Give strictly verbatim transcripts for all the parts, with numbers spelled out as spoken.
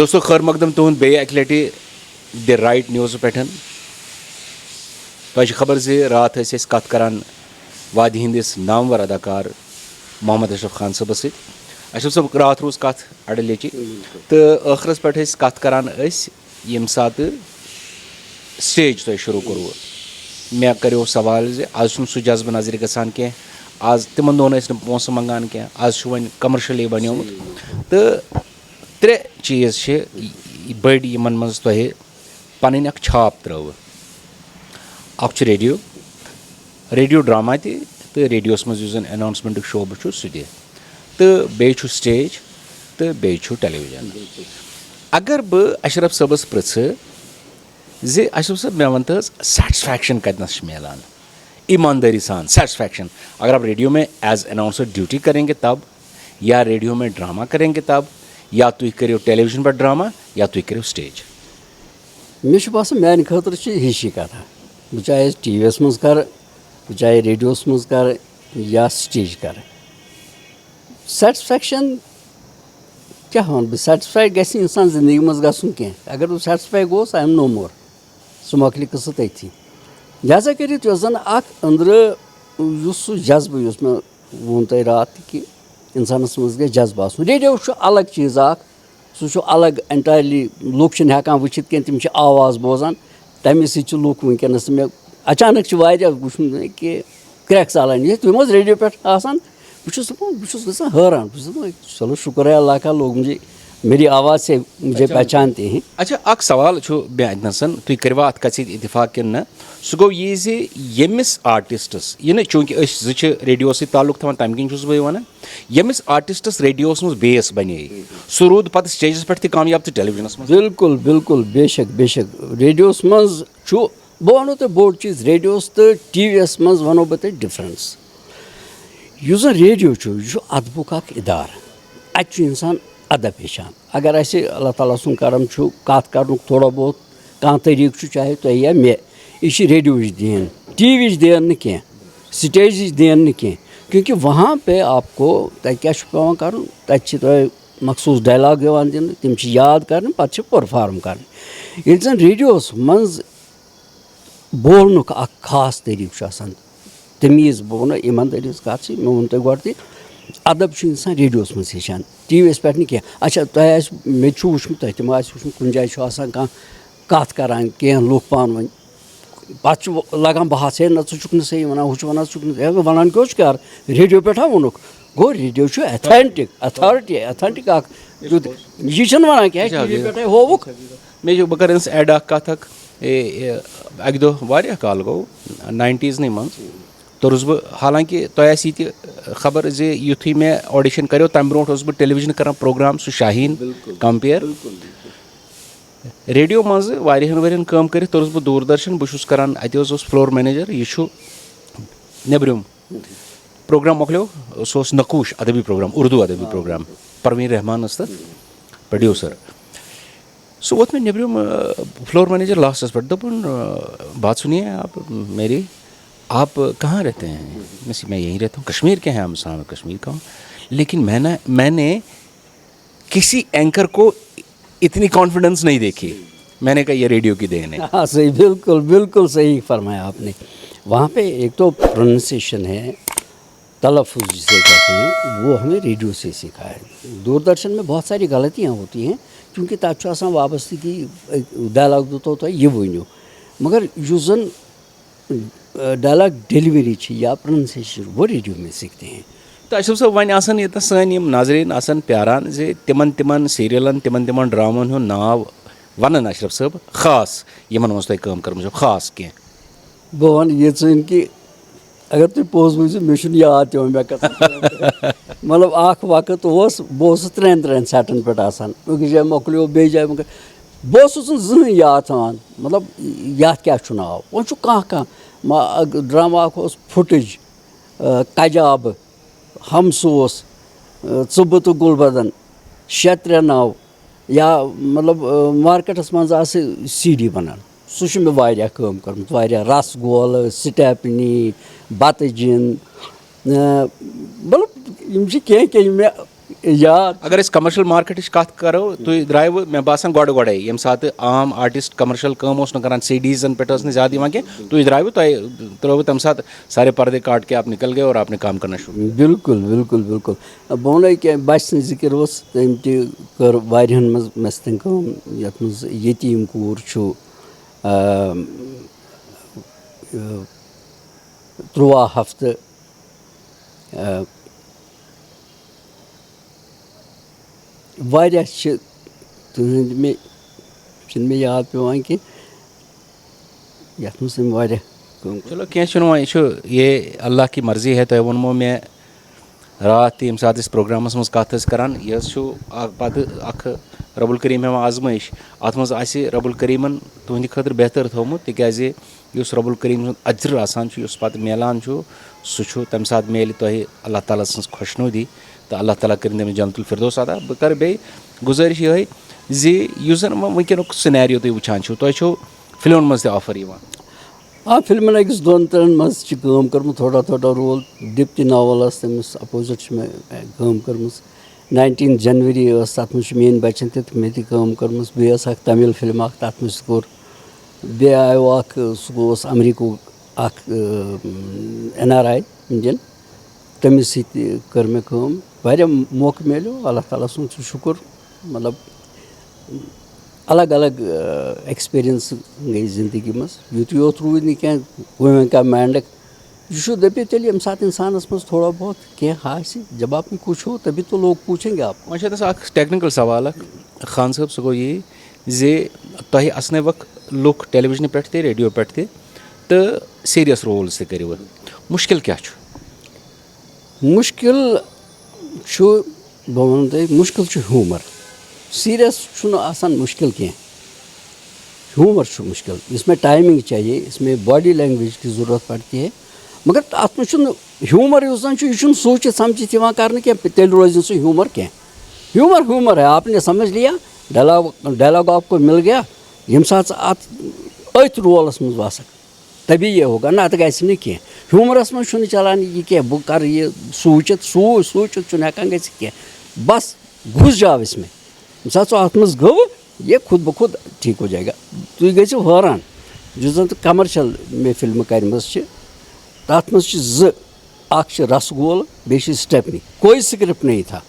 دوستو، خٲر مقدم تُہُنٛد بیٚیہِ اَکہِ لَٹہِ دی رایٹ نیوزٕ پٮ۪ٹھ۔ تۄہہِ چھِ خبر زِ راتھ ٲسۍ أسۍ کَتھ کَران وادی ہِنٛدِس نامور اداکار محمد اشرف خان صٲبَس سۭتۍ۔ اشرف صٲب، راتھ روٗز کَتھ اَڑٕ لیٚچہِ، تہٕ ٲخرَس پٮ۪ٹھ ٲسۍ کَتھ کَران أسۍ ییٚمہِ ساتہٕ سٹیج تۄہہِ شروٗع کوٚروٕ۔ مےٚ کَریو سوال زِ آز چھُنہٕ سُہ جذبہٕ نظرِ گژھان کینٛہہ، آز تِمَن دۄہَن ٲسۍ نہٕ پونٛسہٕ منٛگان کینٛہہ، آز چھُ وۄنۍ کمرشلی بنیومُت۔ تہٕ ترٛےٚ چیٖز چھِ بٔڑۍ، یِمَن منٛز تۄہہِ پَنٕنۍ اَکھ چھاپ ترٛٲوٕ۔ اَکھ چھُ ریڈیو، ریڈیو ڈرامہ تہِ، تہٕ ریڈیوَس منٛز یُس زَن اناؤنسمنٹُک شعبہٕ چھُ سُہ تہِ، تہٕ بیٚیہِ چھُ سٹیج، تہٕ بیٚیہِ چھُ ٹیلی ویژن۔ اگر بہٕ اشرف صٲبَس پرٛژھٕ زِ اشرف صٲب، مےٚ وَن تہٕ حظ، سیٹسفیکشن کَتِنَس چھِ میلان؟ ایمانداری سان سیٹسفیکشن۔ اگر آپ ریڈیو میں ایز اناؤنسر ڈیوٹی کریں گے تب، یا ریڈیو میں ڈرامہ کریں گے تب، یا تُہۍ کٔرِو ٹیلی ویژن پٮ۪ٹھ ڈرامہ، یا تُہۍ کٔرِو سٹیج۔ مےٚ چھُ باسان، میانہِ خٲطرٕ چھِ ہِشی کَتھا۔ بہٕ چاہے ٹی وی یَس منٛز کَرٕ، بہٕ چاہے ریڈیوَس منٛز کَرٕ یا سٹیج کَرٕ، سیٹسفیکشن کیٛاہ وَنہٕ بہٕ؟ سیٹسفاے گژھِ نہٕ اِنسان زِندگی منٛز گژھُن کینٛہہ۔ اگر بہٕ سیٹسفاے گوس، I am no more۔ سُہ مۄکلہِ قٕصہٕ تٔتھی۔ لہذا کٔرِتھ یۄس زَن اَکھ أنٛدرٕ یُس سُہ جذبہٕ، یُس مےٚ ووٚن تۄہہِ راتھ تہِ کہِ اِنسانَس منٛز گژھِ جذبہٕ آسُن۔ ریڈیو چھُ الگ چیٖز اَکھ، سُہ چھُ الگ، انٹائرلی لُکھ چھِنہٕ ہٮ۪کان وٕچھِتھ کینٛہہ، تِم چھِ آواز بوزان۔ تَمے سۭتۍ چھِ لُکھ وٕنکیٚنَس، مےٚ اچانک چھِ واریاہ وٕچھمُت کہِ کرٛٮ۪کھ ژَلان، یِتھ یِم ٲسۍ ریڈیو پٮ۪ٹھ آسان۔ بہٕ چھُس دَپان، بہٕ چھُس گژھان حٲران، بہٕ چھُس دَپان، چلو شُکر ہے اللہ کا، لوگ مجھے، میری آواز سے مجھے اچھا۔ پہچانتے ہیں۔ اچھا، اَکھ سوال چھُ مےٚ اَتہِ نَسَن، تُہۍ کٔرِوا اَتھ کَتھِ سۭتۍ اتفاق کِنہٕ نہ؟ سُہ گوٚو یہِ زِ ییٚمِس آرٹسٹَس، یہِ نہٕ، چوٗنٛکہِ أسۍ زٕ چھِ ریڈیوَس سۭتۍ تعلق تھاوان، تَمہِ کِنۍ چھُس بہٕ یہِ وَنان، ییٚمِس آرٹسٹَس ریڈیوَس منٛز بیس بنے، سُہ روٗد پَتہٕ سٹیجَس پٮ۪ٹھ تہِ کامیاب تہٕ ٹیلی ویژنَس منٛز۔ بالکل، بالکل، بے شک، بے شک۔ ریڈیوَس منٛز چھُ، بہٕ وَنو تۄہہِ بوٚڑ چیٖز، ریڈیوَس تہٕ ٹی وی یَس منٛز وَنو بہٕ تۄہہِ ڈِفرَنٕس۔ یُس زَن ریڈیو چھُ، یہِ چھُ ادبُک اَکھ اِدارٕ۔ اَتہِ چھُ اِنسان ادب ہیٚچھان۔ اگر اَسہِ اللہ تعالیٰ سُنٛد کرم چھُ، کَتھ کَرنُک تھوڑا بہت کانٛہہ طریٖقہٕ چھُ، چاہے تۄہہِ یا مےٚ، یہِ چھِ ریڈیوٕچ دین، ٹی ویٖچ دین نہٕ کینٛہہ، سٹیجٕچ دین نہٕ کینٛہہ۔ کیونکہ وہاں پہ آپ کو تَتہِ کیٛاہ چھُ پٮ۪وان کَرُن؟ تَتہِ چھِ تۄہہِ مخصوٗص ڈائلاگ یِوان دِنہٕ، تِم چھِ یاد کَرٕنۍ، پَتہٕ چھِ پٔرفارم کَرٕنۍ۔ ییٚلہِ زَن ریڈیوَس منٛز بولنُک اَکھ خاص طریٖقہٕ چھُ آسان، تمیٖز، بہٕ وَنہٕ ایٖماندٲری ہٕنٛز کَتھ چھِ، مےٚ ووٚن تۄہہِ گۄڈٕ تہِ، ادب چھُ اِنسان ریڈیوَس منٛز ہیٚچھان، ٹی وی یَس پٮ۪ٹھ نہٕ کینٛہہ۔ اچھا، تۄہہِ آسہِ، مےٚ تہِ چھُ وٕچھمُت، تۄہہِ تہِ ما آسہِ وٕچھمُت، کُنہِ جایہِ چھُ آسان کانٛہہ کَتھ کَران، کینٛہہ لُکھ پانہٕ ؤنۍ، پَتہٕ چھُ لَگان بحث، ہے نہ، ژٕ چھُکھ نہٕ صحیٖح وَنان، ہُہ چھُ وَنان، ژٕ چھُکھ نہٕ صحیح، ہے، وَنان کیٛاہ اوس کر؟ ریڈیو پٮ۪ٹھ ہا ووٚنُکھ۔ گوٚو، ریڈیو چھُ اتھینٹک، اتھارٹی، اتھینٹک اَکھ تیُتھ۔ یہِ چھُنہٕ وَنان کینٛہہ، اچھا، ٹی وی یہِ پٮ۪ٹھَے ہووُکھ۔ مےٚ چھُ، بہٕ کَرٕ أمِس ایڈ اَکھ کَتھ اَکھ۔ اے، اے، اَکہِ دۄہ، واریاہ کال گوٚو، ناینٹیٖزنٕے منٛز توٚرُس بہٕ، حالانکہ تۄہہِ آسہِ یہِ تہِ خبر زِ یُتھُے مےٚ آڈیشن کَریو، تَمہِ برونٛٹھ اوسُس بہٕ ٹیلی وِجن کَران پروگرام، سُہ شاہیٖن بِلکُل، کمپیر۔ بِلکُل، بِلکُل۔ ریڈیو منٛزٕ واریاہَن ؤرِین کٲم کٔرِتھ توٚرُس بہٕ دوٗردرشن، بہٕ چھُس کَران، اَتہِ حظ اوس فلور مینیجر، یہِ چھُ نیٚبرِم۔ پروگرام مۄکلیو، سُہ اوس نقوش ادبی پروگرام، اردو ادبی پروگرام، پروین رحمان ٲس تَتھ پروڈیوسر۔ سُہ ووت مےٚ نیٚبرِم، آ، فلور مینیجر لاسٹس پٮ۪ٹھ، دوٚپُن، آ، "بات سُنیے آپ میری، آپ کہاں رہتے ہیں؟" مےٚ ووٚنُس، "میں یہیں رہتا ہوں۔" "کشمیر کے ہیں؟" "ہم سامنے کشمیر کا ہوں، لیکن میں نے، میں نے کسی اینکر کو اتنی کانفیڈنس نہیں دیکھی۔" میں نے کہا، "یہ ریڈیو کی دین ہے۔" ہاں، صحیح، بالکل، بالکل صحیح فرمایا آپ نے۔ وہاں پہ ایک تو پروننسیشن ہے، تلفظ جسے کہتے ہیں، وہ ہمیں ریڈیو سے سیکھا ہے۔ دوردرشن میں بہت ساری غلطیاں ہوتی ہیں، کیونکہ تَتھ چھُ آسان وابستگی، ڈائلاگ دیُتو تۄہہِ، یہِ ؤنِو۔ مگر یُس زَن، ڈائلاگ ڈیلیوری چھِ یا پروننسیشن، وہ ریڈیو میں سیکھتے ہیں۔ تہٕ اشرف صٲب، وۄنۍ آسَن ییٚتٮ۪ن سٲنۍ یِم ناظریٖن آسَن پیاران زِ تِمَن، تِمَن سیٖریَلَن، تِمَن، تِمَن ڈرامَن ہُنٛد ناو وَنَن اشرف صٲب، خاص یِمَن منٛز تۄہہِ کٲم کٔرمٕژ چھو، خاص کینٛہہ۔ بہٕ وَنہٕ یہِ ژٕنۍ کہِ اگر تُہۍ پوٚز ؤنِو، مےٚ چھُنہٕ یاد تہِ وۄنۍ مےٚ کَتھ۔ مطلب، اَکھ وقت اوس، بہٕ اوسُس ترٛٮ۪ن ترٛٮ۪ن سیٹَن پٮ۪ٹھ آسان، أکِس جایہِ مۄکلیو، بیٚیِس جایہِ مۄکلیو۔ بہٕ اوسُس نہٕ زٕہٕنۍ یاد تھاوان، مطلب، یَتھ کیٛاہ چھُ ناو۔ وۄنۍ چھُ کانٛہہ کانٛہہ، ما-، ڈرٛاما اَکھ اوس فُٹٕج، آ، کَجابہٕ، ہمسوس، آ، ژٕ بہٕ تہٕ گُلبدن، شےٚ ترٛےٚ نَو، یا، مطلب، آ، مارکیٹَس منٛز آسہٕ سی ڈی بَنان۔ سُہ چھُ مےٚ واریاہ کٲم کٔرمٕژ، واریاہ، رَس گولہٕ، سِٹیپنی، بَتہٕ جِن، آ، مطلب، یِم چھِ کینٛہہ کینٛہہ یِم مےٚ یاد۔ اگر أسۍ کمرشل مارکیٹٕچ کتھ کرو، تُہۍ درٛایوٕ مےٚ باسان گۄڈٕ گۄڈے، ییٚمہِ ساتہٕ عام آرٹسٹ کمرشل کٲم اوس نہٕ کران، سی ڈیٖزن پٮ۪ٹھ ٲس نہٕ زیادٕ یِوان کینٛہہ، تُہۍ درٛایوٕ، تۄہہِ ترٛٲوٕ تمہِ ساتہٕ سارے پردے کاٹ کے آپ نکل گئے اور آپ نے کام کرنا شروع کیا۔ بِلکُل، بِلکُل، بِلکُل۔ بہٕ وَنَے کینٛہہ، بَچہِ سٕنٛز ذِکِر ٲس، تٔمۍ تہِ کٔر واریاہَن منٛز مےٚ سۭتۍ کٲم، یَتھ منٛز یتیٖم کوٗر چھُ، آ، آ، تُرٛواہ ہفتہٕ، آ، واریاہ چھِ تُہٕنٛدۍ، مےٚ چھِنہٕ مےٚ یاد پٮ۪وان کینٛہہ، یَتھ منٛز تٔمۍ واریاہ کٲم کٔر۔ چلو، کینٛہہ چھُنہٕ وۄنۍ، یہِ چھُ، یہ اللہ کی مرضی ہے۔ تۄہہِ ووٚنمو مےٚ راتھ تہِ، ییٚمہِ ساتہٕ أسۍ پروگرامَس منٛز کَتھ ٲسۍ کَران، یہِ حظ چھُ اَکھ پَتہٕ اَکھ رب الکریٖم ہٮ۪وان آزمٲیِش۔ اَتھ منٛز آسہِ رب الکریٖمَن تُہٕنٛدِ خٲطرٕ بہتر تھوٚومُت، تِکیٛازِ یُس رب الکریم سُنٛد اجر آسان چھُ، یُس پتہٕ میلان چھُ، سُہ چھُ تمہِ ساتہٕ میلہِ تۄہہِ اللہ تعالیٰ سٕنٛز خۄشنودی، تہٕ اللہ تعالیٰ کٔرِنۍ تٔمِس جنت الفردوس عطا۔ بہٕ کرٕ بیٚیہِ گُزٲرِش یِہوٚے زِ یُس زن وۄنۍ وٕنکیٚنُک سینیریو تُہۍ وٕچھان چھِو، تۄہہِ چھو فلمن منٛز تہِ آفر یِوان۔ آ، فلمن أکِس دۄن ترٛٮ۪ن منٛز چھِ کٲم کٔرمٕژ، تھوڑا تھوڑا رول۔ دِپتی ناول ٲس تٔمِس اپوزِٹ چھِ مےٚ کٲم کٔرمٕژ۔ ناینٹیٖن جنؤری ٲس، تَتھ منٛز چھِ میٛٲنۍ بَچَن تہِ تہٕ مےٚ تہِ کٲم کٔرمٕژ۔ بیٚیہِ ٲس اَکھ تامِل فِلم اَکھ، تَتھ منٛز تہِ کوٚر۔ بیٚیہِ آیو اَکھ، سُہ گوٚو اوس اَمریٖکہُک اَکھ، اَ، این آر آی اِنڈین، تٔمِس سۭتۍ تہِ کٔر مےٚ کٲم۔ واریاہ موقعہٕ میلیو، اللہ تعالیٰ سُنٛد چھُ شُکُر۔ مطلب، الگ الگ، اَ، ایکسپیٖرینس گٔے زِندگی منٛز۔ یُتُے یوت روٗدۍ نہٕ کینٛہہ، وومینکا مینڈک۔ یہِ چھُ، دٔپِو تیٚلہِ، ییٚمہِ ساتہٕ اِنسانَس منٛز تھوڑا بہت کینٛہہ آسہِ، جب آپ میں کچھ ہو، تبھی تو لوگ پوچھیں گے آپ کو۔ وۄنۍ چھُ اَتھ اَکھ ٹیکنیکل سوال اَکھ، خان صٲب، سُہ گوٚو یی زِ تۄہہِ اَسنٲوَکھ لُکھ ٹیلی ویژنہِ پٮ۪ٹھ تہِ، ریڈیو پٮ۪ٹھ تہِ، تہٕ سیٖریَس رولز تہِ کٔرِو۔ مُشکِل کیٛاہ چھُ؟ مُشکِل چھُ، بہٕ وَنہٕ تۄہہِ، مُشکِل چھُ ہیوٗمَر۔ سیٖریَس چھُنہٕ آسان مُشکِل کینٛہہ۔ ہیوٗمَر چھُ مُشکِل۔ اس میں ٹائمنگ چاہیے، اس میں باڈی لینگویج کی ضرورت پڑتی ہے۔ مگر اَتھ منٛز چھُنہٕ ہیوٗمَر یُس زَن چھُ، یہِ چھُنہٕ سوٗنٛچِتھ سَمجھِتھ یِوان کَرنہٕ کینٛہہ، تیٚلہِ روزِ نہٕ سُہ ہیوٗمَر کینٛہہ۔ ہیوٗمَر ہیوٗمَر ہے، آپ نے سمجھ لیا، ڈائلاگ، ڈائلاگ آپ کو مل گیا۔ ییٚمہِ ساتہٕ ژٕ اَتھ، أتھۍ رولَس منٛز وَسَکھ، تبھی یہ ہوگا، نتہٕ گژھِ نہٕ کینٛہہ۔ ہیوٗمرَس منٛز چھُنہٕ چلان یہِ کینٛہہ، بہٕ کَرٕ یہِ سوٗنٛچِتھ، سوٗ-، سوٗنٛچِتھ چھُنہٕ ہٮ۪کان گٔژھِتھ کینٛہہ۔ بس، گھُس جاو اس میں۔ ییٚمہِ ساتہٕ ژٕ اَتھ منٛز گوٚو، یہ خود بخود ٹھیک ہو جائے گا۔ تُہۍ گٔژھِو حٲران، یُس زَن تہٕ کمرشل مےٚ فِلمہٕ کَرِمَژٕ چھِ، تَتھ منٛز چھِ زٕ، اَکھ چھِ رسگول، بیٚیہِ چھِ سٹیپنی۔ کوئی سکرپٹ نہیں تھا۔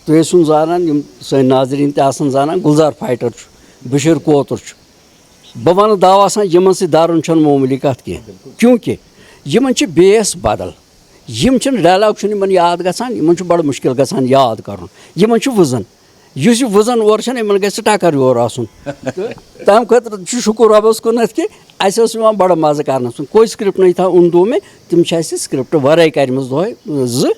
تُہۍ ٲسِو زانان، یِم سٲنۍ ناظریٖن تہِ آسَن زانان، گُلزار فایٹر چھُ، بشیٖر کوتُر چھُ۔ بہٕ وَنہٕ دعویٰ سان، یِمَن سۭتۍ دَرُن چھَنہٕ معموٗلی کَتھ کینٛہہ، کیونکہ یِمَن چھِ بیس بدل۔ یِم چھِنہٕ، ڈائلاگ چھُنہٕ یِمَن یاد گژھان، یِمَن چھُ بَڑٕ مُشکِل گژھان یاد کَرُن۔ یِمَن چھُ وٕزَن۔ یُس یہِ وٕزَن اورٕ چھَنہٕ، یِمَن گژھِ ٹَکَر یورٕ آسُن۔ تہٕ تَمہِ خٲطرٕ چھُ شُکُر رۄبَس کُن اَتھ کہِ اَسہِ اوس یِوان بَڑٕ مَزٕ کَرنَس۔ کوئی سکرپٹ نہیں تھا ان دو میں، تِم چھِ اَسہِ سکرپٹ وَرٲے کَرِمَژٕ دۄہَے زٕ۔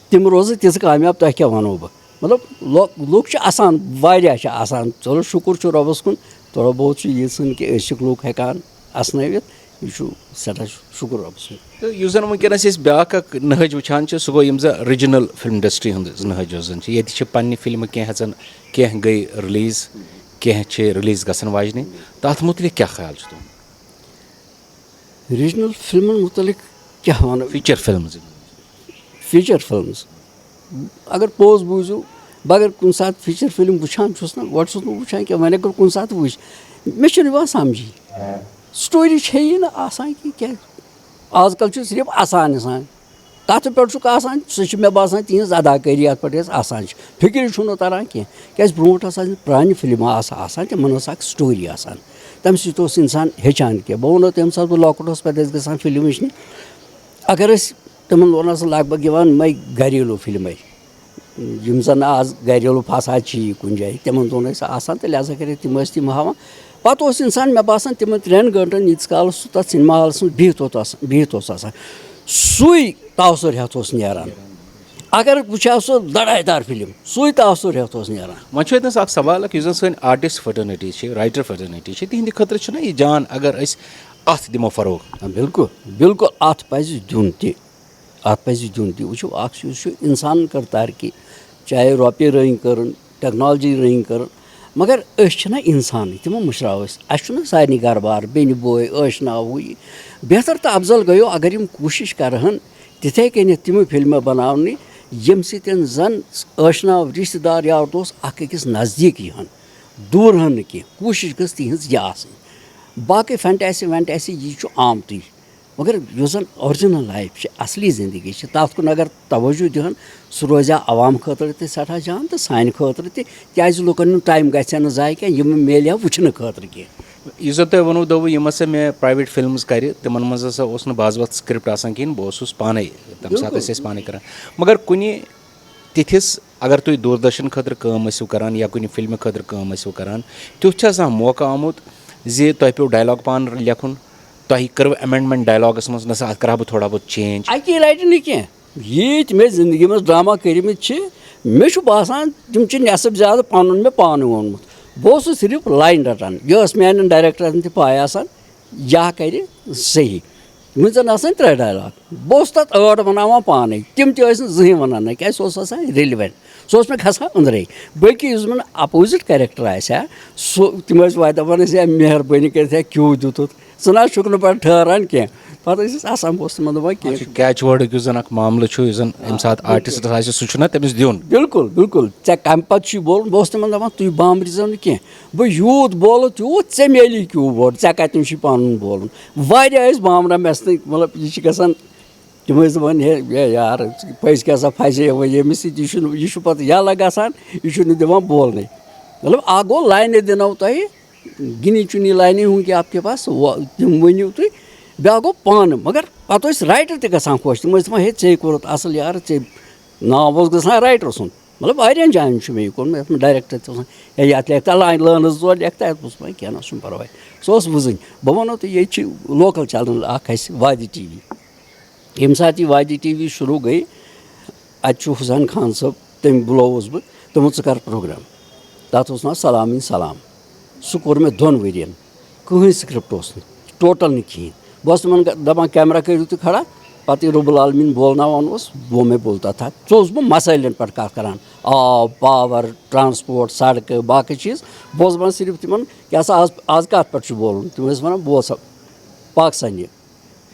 تِم روزٕ تِژھ کامیاب، تۄہہِ کیٛاہ وَنو بہٕ؟ مطلب، لو-، لُکھ چھِ اَسان، واریاہ چھِ اَسان۔ چلو، شُکُر چھُ رۄبَس کُن، تھوڑا بہت چھُ یہِ ژھٕن کہِ أسۍ چھِکھ لُکھ ہٮ۪کان اَسنٲوِتھ۔ یہِ چھُ سٮ۪ٹھاہ شُکُر رۄبَس کُن۔ تہٕ یُس زَن وٕنکیٚنَس أسۍ بیٛاکھ اَکھ نہج وٕچھان چھِ، سُہ گوٚو یِم زَن ریٖجنَل فِلم اِنڈَسٹِرٛی ہٕنٛز نہج یۄس زَن چھِ۔ ییٚتہِ چھِ پنٛنہِ فِلمہٕ کینٛہہ ہٮ۪ژان، کینٛہہ گٔے رِلیٖز، کینٛہہ چھِ رِلیٖز گژھن واجنہِ۔ تَتھ مُتعلِق کیٛاہ خیال چھُ تُہُنٛد؟ ریٖجنَل فِلمَن مُتعلِق کیٛاہ وَنو؟ Feature films. Feature films. اگر پوٚز بوٗزِو، بہٕ اگر کُنہِ ساتہٕ فیٖچَر فِلم وٕچھان چھُس نہ، گۄڈٕ چھُس نہٕ وٕچھان کینٛہہ، وۄنۍ اگر کُنہِ ساتہٕ وٕچھ، مےٚ چھُنہٕ یِوان سَمجھی۔ سٹوری چھے یی نہٕ آسان کہِ کیٛاہ۔ آز کَل چھُ صرف اَسان اِنسان۔ تَتھ پٮ۪ٹھ چھُکھ آسان، سُہ چھُ مےٚ باسان تِہِنٛز اداکٲری اَتھ پٮ۪ٹھ یۄس آسان چھِ۔ فِکرِ چھُنہٕ تَران کینٛہہ۔ کیٛازِ برونٛٹھ ٲس آسان پرٛانہِ فِلمہٕ آسہٕ آسان، تِمَن ٲس اَکھ سٹوری آسان۔ تَمہِ سۭتۍ اوس اِنسان ہیٚچھان کینٛہہ۔ بہٕ وَنو، تَمہِ ساتہٕ بہٕ لۄکُٹ اوسُس، پَتہٕ ٲسۍ گژھان فِلم وٕچھنہِ۔ اگر أسۍ تِمَن دۄہَن ٲس لگ بگ یِوان یِمَے گھریلوٗ فِلمَے، یِم زَن آز گھریلوٗ فساد چھِ یہِ کُنہِ جایہِ، تِمَن دۄہَن ٲسۍ آسان، تہٕ لہذا کٔرِتھ تِم ٲسۍ تِم ہاوان۔ پَتہٕ اوس اِنسان، مےٚ باسان، تِمَن ترٛٮ۪ن گٲنٛٹَن ییٖتِس کالَس سُہ تَتھ سِنیما ہالَس منٛز بِہِتھ اوس آسان، بِہِتھ اوس آسان، سُے تاثر ہٮ۪تھ اوس نیران۔ اگر وٕچھِ ہا سُہ لڑٲے دار فِلم، سُے تاثر ہٮ۪تھ اوس نیران۔ وۄنۍ چھُ ییٚتنَس اَکھ سوال اَکھ، یُس زَن سٲنۍ آرٹسٹ فریٹرنٹی چھِ، رائٹر فریٹرنٹی چھِ، تِہِنٛدِ خٲطرٕ چھُنہ یہِ جان، اگر أسۍ اَتھ دِمو فروغ؟ آ، بِلکُل، بِلکُل، اَتھ پَزِ دیُن تہِ۔ اَتھ پَزِ دیُن تہِ۔ وٕچھِو، اَکھ چیٖز چھُ، اِنسانَن کٔر ترقی، چاہے رۄپیہِ رٔنٛگۍ کٔرٕن، ٹیکنالجی رٔنٛگۍ کٔرٕن، مگر أسۍ چھِنہ اِنسانٕے، تِمو مٔشراو أسۍ۔ اَسہِ چھُنہ سارنٕے گَرٕ بار، بیٚنہِ بوے، ٲشناو، ہُہ یہِ۔ بہتر تہٕ افضل گٔیو، اگر یِم کوٗشِش کَرٕہَن تِتھَے کٔنٮ۪تھ تِمہٕ فِلمہٕ بَناونہِ، ییٚمہِ سۭتۍ زَن ٲشناو رِشتہٕ دار یار دوس اَکھ أکِس نزدیٖک یِہَن، دوٗر ہَن نہٕ کینٛہہ، کوٗشِش گٔژھ تِہِنٛز یہِ آسٕنۍ۔ باقٕے فینٹیسی وینٹیسی یہِ چھُ آمتُے، مگر یُس زَن original life چھِ، اَصلی زِندگی چھِ، تَتھ کُن اگر توجہ دِہَن، سُہ روزِ ہا عوام خٲطرٕ تہِ سٮ۪ٹھاہ جان تہٕ سانہِ خٲطرٕ تہِ، کیٛازِ لُکَن ہُنٛد ٹایم گژھِ ہا نہٕ ضایع کینٛہہ، یِم میلہِ ہا وٕچھنہٕ خٲطرٕ کینٛہہ۔ یُس زَن تۄہہِ ووٚنوُ، دوٚپوُ، یِم ہسا مےٚ پرٛایویٹ فِلمٕز کَرِ، تِمَن منٛز ہسا اوس نہٕ باز وقت سکرپٹ آسان کِہیٖنۍ، بہٕ اوسُس پانَے، تَمہِ ساتہٕ بِلکُل۔ ٲسۍ أسۍ پانَے کَران۔ مگر کُنہِ تِتھِس، اگر تُہۍ دوٗردَرشَن خٲطرٕ کٲم ٲسِو کَران یا کُنہِ فِلمہِ خٲطرٕ کٲم ٲسِو کَران، تیُتھ چھا زانٛہہ موقعہٕ آمُت زِ تۄہہِ پیوٚو ڈایلاگ پانہٕ لیکھُن، تۄہہِ کٔرٕو اٮ۪مٮ۪نڈمٮ۪نٛٹ ڈایلاگَس منٛز، نہ سا، اَتھ کَرٕ ہا بہٕ تھوڑا بہت چینج؟ اَکی لَٹہِ نہٕ کینٛہہ۔ ییٖتۍ مےٚ زِندگی منٛز ڈرٛاما کٔرمٕتۍ چھِ، مےٚ چھُ باسان، تِم چھِ نٮ۪صٕف زیادٕ پَنُن مےٚ پانہٕ ووٚنمُت۔ بہٕ اوسُس صرف لاین رَٹان۔ یہِ ٲس میٛانٮ۪ن ڈایریکٹرَن تہِ پَے آسان، یا کَرِ صحیح۔ وۄنۍ زَن آسان ترٛےٚ ڈایلاگ۔ بہٕ اوسُس تَتھ ٲٹھ بَناوان پانَے۔ تِم تہِ ٲسۍ نہٕ زٕہٕنۍ وَنان، نہ کیٛازِ سُہ اوس آسان ریٚلِوٮ۪نٛٹ۔ سُہ اوس مےٚ کھَسان أنٛدرَے۔ بلکہِ یُس زَن اَپوزِٹ کیریکٹر آسہِ ہا، سُہ، تِم ٲسۍ وَتہِ دَپان ٲسۍ، "ہے، مہربٲنی کٔرِتھ، ہے، کیُو دیُتُتھ؟" ژٕ نہ حظ چھُکھ نہٕ پَتہٕ ٹھہران کینٛہہ۔ پَتہٕ ٲسۍ أسۍ آسان، بہٕ اوسُس تِمَن دَپان، اَتھ چھُ کینٛہہ۔ کیچ وٲڈُک یُس زَن اَکھ معاملہٕ چھُ، یُس زَن ییٚمہِ ساتہٕ آرٹِسٹَس آسہِ سُہ چھُنہ تٔمِس دیُن۔ بِلکُل، بِلکُل۔ ژےٚ کَمہِ پَتہٕ چھُے بولُن؟ بہٕ اوسُس تِمَن دَپان، "تُہۍ بامبرِزیو نہٕ کینٛہہ۔ بہٕ یوٗت بولہٕ تیوٗت، ژےٚ میلی کیوٗ بورڈ، ژےٚ کَتہِ چھُے پَنُن بولُن؟" واریاہ ٲسۍ بامبران مےٚ سۭتۍ، مطلب، یہِ چھِ گژھان، تِم ٲسۍ دَپان، "ہے، ہے یار، پٔزۍ کیٛاہ سا پھَسے وۄنۍ ییٚمِس سۭتۍ، یہِ چھُنہٕ، یہِ چھُ پَتہٕ یَلہٕ گژھان، یہِ چھُنہٕ دِوان بولنَے۔" مطلب، اَکھ گوٚو لاینہِ دِنو تۄہہِ، گِنی چُنی لاینہِ ہوں کہ آپ کے پاس، وۄ-، تِم ؤنِو تُہۍ۔ بیٛاکھ گوٚو پانہٕ، مگر پَتہٕ ٲسۍ رایٹَر تہِ گژھان خۄش، تِم ٲسۍ دَپان، "ہے، ژے کوٚرُتھ اَصٕل یار، ژے ناو اوس گژھان رایٹَر سُنٛد۔" مطلب، واریاہَن جایَن چھُ مےٚ یہِ کوٚرمُت، یَتھ منٛز ڈایریکٹَر تہِ اوس وَنان، "ہے، یَتھ لیکھ تہٕ لاین لٲنَس زٕ ژور لیکھ تہٕ اَتھ اوس وَنان، کینٛہہ نہ حظ چھُنہٕ پَرواے۔" سُہ اوس وٕزٕنۍ۔ بہٕ وَنو تۄہہِ، ییٚتہِ چھِ لوکَل چَنَل اَکھ اَسہِ، وادی ٹی وی۔ ییٚمہِ ساتہٕ یہِ وادی ٹی وی شروٗع گٔے، اَتہِ چھُ حُسین خان صٲب، تٔمۍ بُلووُس بہٕ، دوٚپُن، "ژٕ کَر پروگرام۔" تَتھ اوس ناو سلامٕنۍ سلام۔ سُہ کوٚر مےٚ دۄن ؤرِین، کٕہٕنۍ سکرپٹ اوس نہٕ، ٹوٹل نہٕ کِہیٖنۍ۔ بہٕ اوسُس تِمن گ-، دَپان، "کیمرہ کٔرِو تُہۍ کھڑا۔" پَتہٕ ییٚلہِ رب العالمین بولناوان اوس، بہٕ مےٚ بول تَتھ۔ ژٕ اوسُس بہٕ مسٲیلَن پٮ۪ٹھ کَتھ کَران، آب، پاور، ٹرانسپورٹ، سڑکہٕ، باقٕے چیٖز۔ بہٕ اوسُس وَنان صرف تِمن، "کیٛاہ سا آز، آز کَتھ پٮ۪ٹھ چھُ بولُن؟" تِم ٲسۍ وَنان، "بہٕ اوسا پاکستانی۔"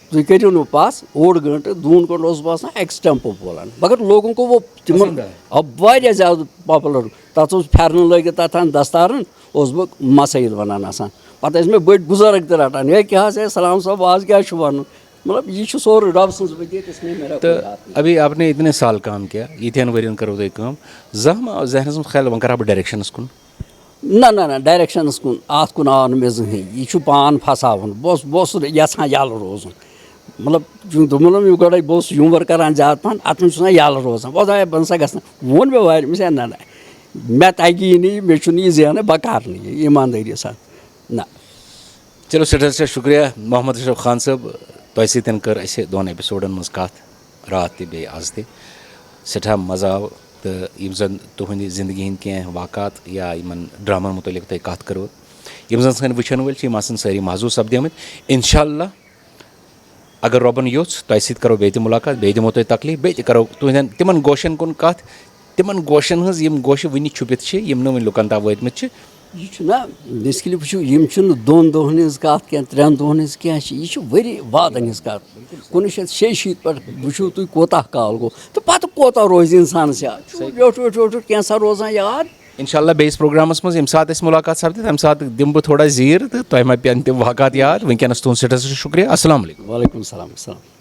تُہۍ کٔرِو نہٕ پَس، اوٚڑ گٲنٛٹہٕ، دوٗن گٲنٛٹہٕ اوسُس بہٕ آسان ایکس ٹیمپو بولان، مگر لوگوں کو وہ تِمن پسند آیا۔ آو واریاہ زیادٕ پاپولر۔ تَتھ اوس پھٮ۪رنہٕ لٲگِتھ، تَتھ ہن دستارن اوسُس بہٕ مسٲیِل وَنان آسان۔ پَتہٕ ٲسۍ مےٚ بٔڑۍ بُزرگ تہِ رَٹان، "ہے کیٛاہ حظ، ہے سلام صٲب، آز کیٛاہ چھُ وَنُن؟" مطلب، یہِ چھُ سورُے رۄب سٕنٛز ودیت، اس میں میرا کوئی تہٕ ہاتھ نہیں۔ ابھی آپ نے اتنے سال کام کیا، ییٖتہَن ؤرِین کٔرٕو تۄہہِ کٲم، زانٛہہ ما آو ذہنَس منٛز خیال، وۄنۍ کَرٕ ہا بہٕ ڈایریکشنَس کُن؟ نہ، نہ، نہ، ڈایریکشنَس کُن، اَتھ کُن آو نہٕ مےٚ زٕہٕنۍ۔ یہِ چھُ پان پھساوُن۔ بہٕ اوسُس، بہٕ اوسُس یَژھان یَلہٕ روزُن۔ مطلب، چوٗنٛکہِ دوٚپمَو نہ، یہِ گۄڈَے بہٕ اوسُس ہیوٗمَر کَران زیادٕ پَہَن، اَتھ منٛز چھُس آسان یَلہٕ روزان۔ بہٕ اوسُس دَپان، "ہے، بہٕ نہ سا گژھٕ نہٕ۔" ووٚن مےٚ وارِ، مےٚ دوٚپُس، "ہے، نہ، نہ، مےٚ تَگی یہِ نہٕ، مےٚ چھُنہٕ یہِ زینان، بہٕ کَرٕ نہٕ یہِ، ایٖماندٲری سان۔ نہ۔" چلو، سٮ۪ٹھاہ سٮ۪ٹھاہ شُکریہ محمد اشرف خان صٲب، تۄہہِ سۭتۍ کٔر اَسہِ دۄن ایپیسوڈَن منٛز کَتھ۔ راتھ تہِ بیٚیہِ آز تہِ۔ سٮ۪ٹھاہ مَزٕ آو، تہٕ یِم زَن تُہٕنٛدِ زِندگی ہِنٛدۍ کینٛہہ واقعات یا یِمَن ڈرامَن مُتعلِق تۄہہِ کَتھ کٔروٕ، یِم زَن سٲنۍ وٕچھَن وٲلۍ چھِ، یِم آسَن سٲری محظوٗظ سَپدیمٕتۍ۔ اِنشاء اللہ، اگر رۄبَن یوٚژھ، تۄہہِ سۭتۍ کَرو بیٚیہِ تہِ مُلاقات، بیٚیہِ دِمو تۄہہِ تکلیٖف، بیٚیہِ تہِ کَرو تُہٕنٛدٮ۪ن تِمَن گوشَن کُن کَتھ، تِمَن گوشَن ہٕنٛز، یِم گوشہِ وٕنہِ چھُپِتھ چھِ، یِم نہٕ وٕنہِ لُکَن تام وٲتۍمٕتۍ چھِ۔ یہِ چھُنہ، basically وٕچھِو، یِم چھِنہٕ دۄن دۄہَن ہٕنٛز کَتھ کینٛہہ، ترٛٮ۪ن دۄہَن ہٕنٛز کینٛہہ چھِ، یہِ چھِ ؤری وادَن ہٕنٛز کَتھ۔ کُنوُہ شیٚتھ شیٚیہِ شیٖتھ پٮ۪ٹھ وٕچھِو تُہۍ کوٗتاہ کال گوٚو، تہٕ پَتہٕ کوٗتاہ روزِ اِنسانَس یاد؟ چھُ صحیح۔ ویوٚٹھ، ویوٚٹھ، ویوٚٹھ، ویوٚٹھ کینٛژھا روزان یاد۔ اِنشاء اللہ بیٚیِس پروگرامَس منٛز، ییٚمہِ ساتہٕ اَسہِ مُلاقات سَپدِ، تَمہِ ساتہٕ دِمہٕ بہٕ تھوڑا زیٖر تہٕ تۄہہِ ما پٮ۪ن تِم واقعات یاد۔ وٕنکیٚنَس تُہُنٛد سٮ۪ٹھاہ سٮ۪ٹھاہ شُکریہ۔ السلام علیکم۔ وعلیکم السلام، السلام۔